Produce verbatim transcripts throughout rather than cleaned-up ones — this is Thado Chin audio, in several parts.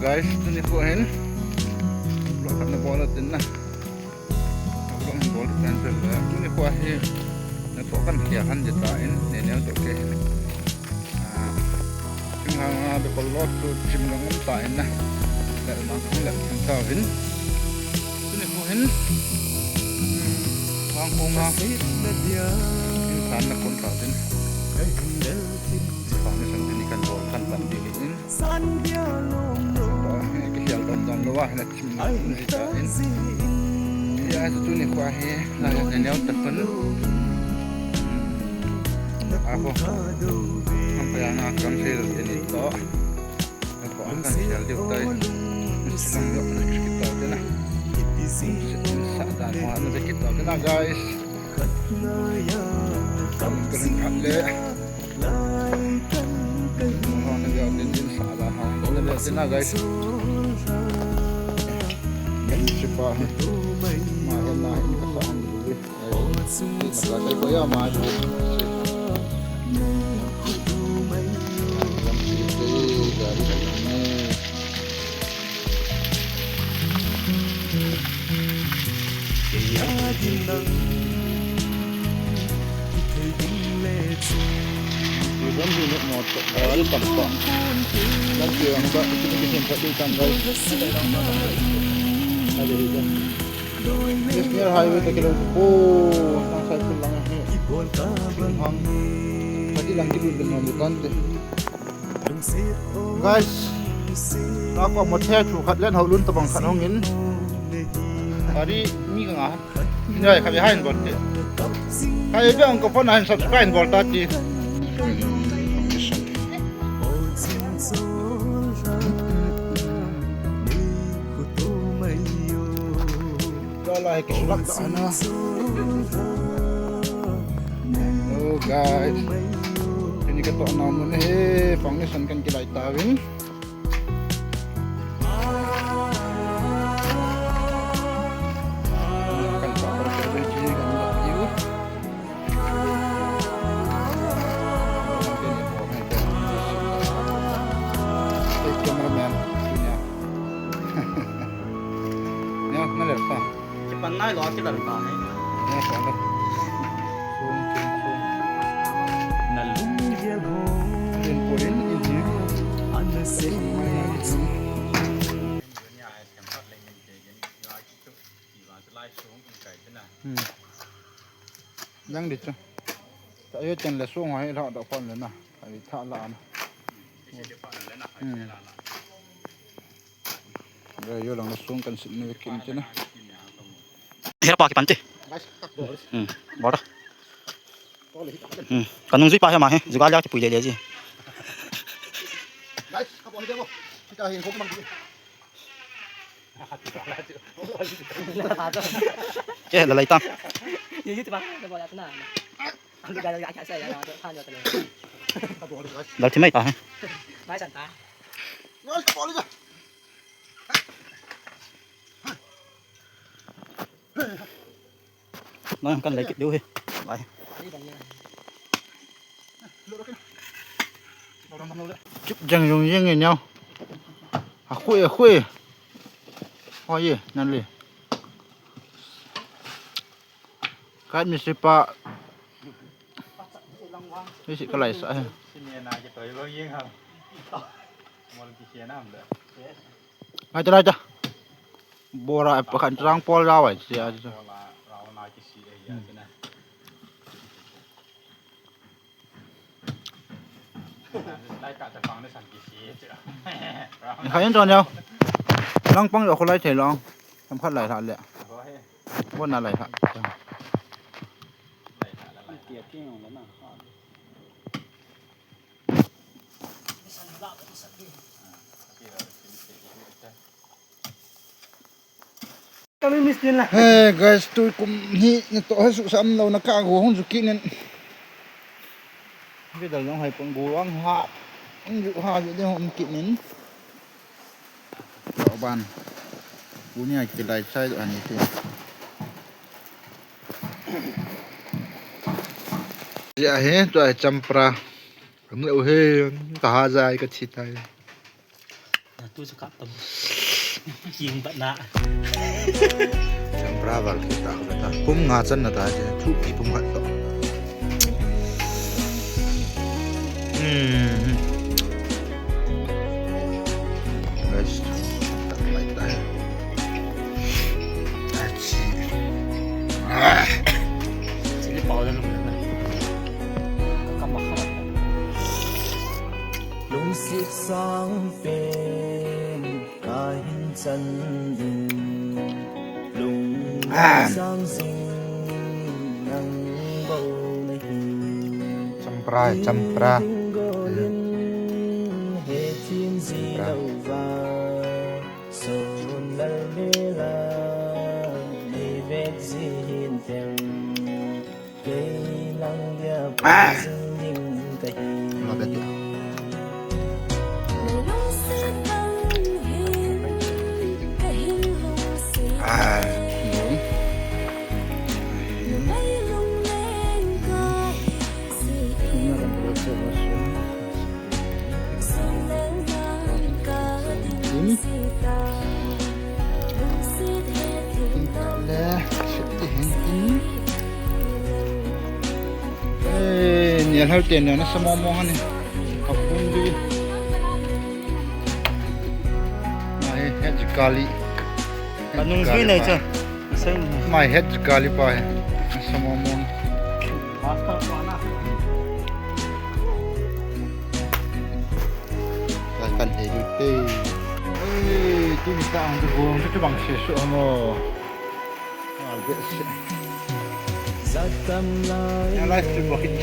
Guys, tuni khu hin vlog khat na bol tin na. Vlog hin bol tan pe le. Tuni khu hi na to kan khia han je ta in ne ne to ke. Ah, chim hang a be ko lot tu chim na ngom ta in na. Le ma khu le chim ta vin. Tuni khu hin. Hang khu nga. In san na kun ta tin. Foundation tuni kan bol kan pan ti in. Kihial dom dom lou a, na chim na chim ta in. Ya, tuni khu hi, na, na neo ta pun. Ako. Ang kaya na kang sale ini to. Ako ang kan sale di utay. Silang yok na kita na. Sa dan mo na kita na, guys. Ang galing kale. Hong na view din din sa ala hong na view din na, guys. Yan si pa. Mahal na yung kasama mo. Ay, nagkakay ko yan, mahal. Yan si pa, gari ka lang eh. Lampi ang motor, ah, lampi ang motor. Lampi ang ba, ito na kisin sa dito ang guys. National highway ta kilo po, ang cycle lang eh. Hang, pati lang kilo din ang butante. Guys, ako mo the chu khat len ho lun tabang khat hong in. Ari mi ka nga. Ni ai khat hai bol ti. Hai be ang ko phone hai subscribe bol ta ti. Wala hai kisulak ta na. Hello guys. Kani ka to na mo ne he, foundation kan kilai ta vin. Kan pa ko ko ji kan da yu. Hey, cameraman. Ya, na le pa. Kipan nai lo, kilal ta hai. Ya, pa la. Sung, sung, sung. Na lung dia go. Din ko in, in ji. An se. Hmm. Yang di chu. Ta yo chen le sung hai la da kon le na. Ai tha la na. Hmm. Ga yo lang sung kan sin ne kin che na. Hera pa ki pan che. Hmm. Bora. Hmm. Kanung zui pa he ma he. Zuga lia ki pui le le ji. Guys, ka bol de mo. Kita hin ko mang. Che la lai ta. Ye ye ti ba. Ka bol ya na. Lal thim mai ta he. Nang kan lai kit diu he. Lai. Chup jang jong jeng e nyau. A khui, a khui. Ho ye, nan le. Kat mi sipa. Ni si kalai sa he. Hai ta, hai ta. Bora e pakhan trang pol ra wai sia. Khai en ton yau. Lang pang yo khulai thei long. Sam khat lai tha le. Bon na lai tha. Kami miskin lah. Hey guys, tu kum ni, ni to ha su sam lo na ka go hung ju kinin. Ke dal jong hai pang go ang ha. Hung ju ha ju de hung kinin. To ban. Ku ni ai kilai sai ani tu. Ya he, tu ai champra. Kam lo he, ka ha jai ka thi tai. Tu chu kap tam. King bat na. Champra val kita kata. Pum nga chan na ta je. Thupi pum khat to. Hmm. Guys, tak mai ta. Achi. Ah. Chili pau da lum na. Ka ma kha. Lungset sang pen kahin chan in, lung sang zing nang bou nahi. Champra, champra. Hethem ji lou va, son lal bela, nei vet ji hin tem. Ah. Ah. Le, siti hin tin. Eh, ni hal te ni na sa mo mo hani. Ka pun di. Mai het kali. Ka nung zui nei cha. Sai ni. Mai het kali pa he. Sa mo mo. Master pa na. Lai kan he lu te. Eh, tuni ta ang tu bong tu bang se su mo. Ah, bet se. Ya live stream bakit.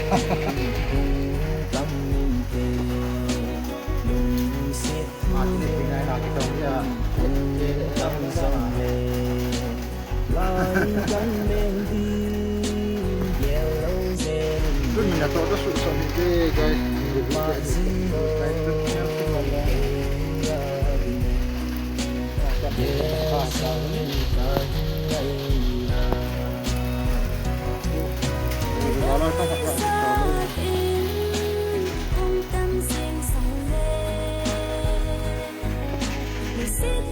Tuni na to to su so ni de guys.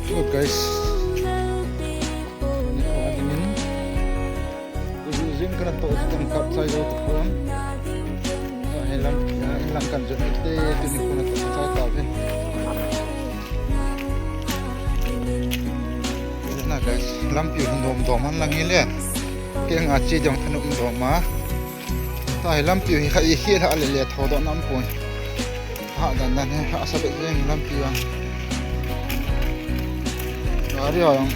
Hello guys. Ni ko admin. Tuju jing kana to tam kap chai jo to pon. He lam, he lam kan jo te tuni ko na to chai ta ve. Na guys, lampi hin dom dom an lang hi le. Kei nga chi jong thanop dom a. Ta hi lampi hi kha i hi la le le tho do nam pon. Ha dan dan he, ha sa be jeng lampi a. Gari a jong.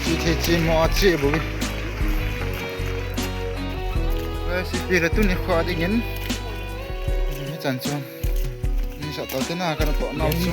Chi the chi mo a chi bu. Guys, ipi le tuni kho ding in. Ni chan chun. Ni sa ta te na ka to na chu.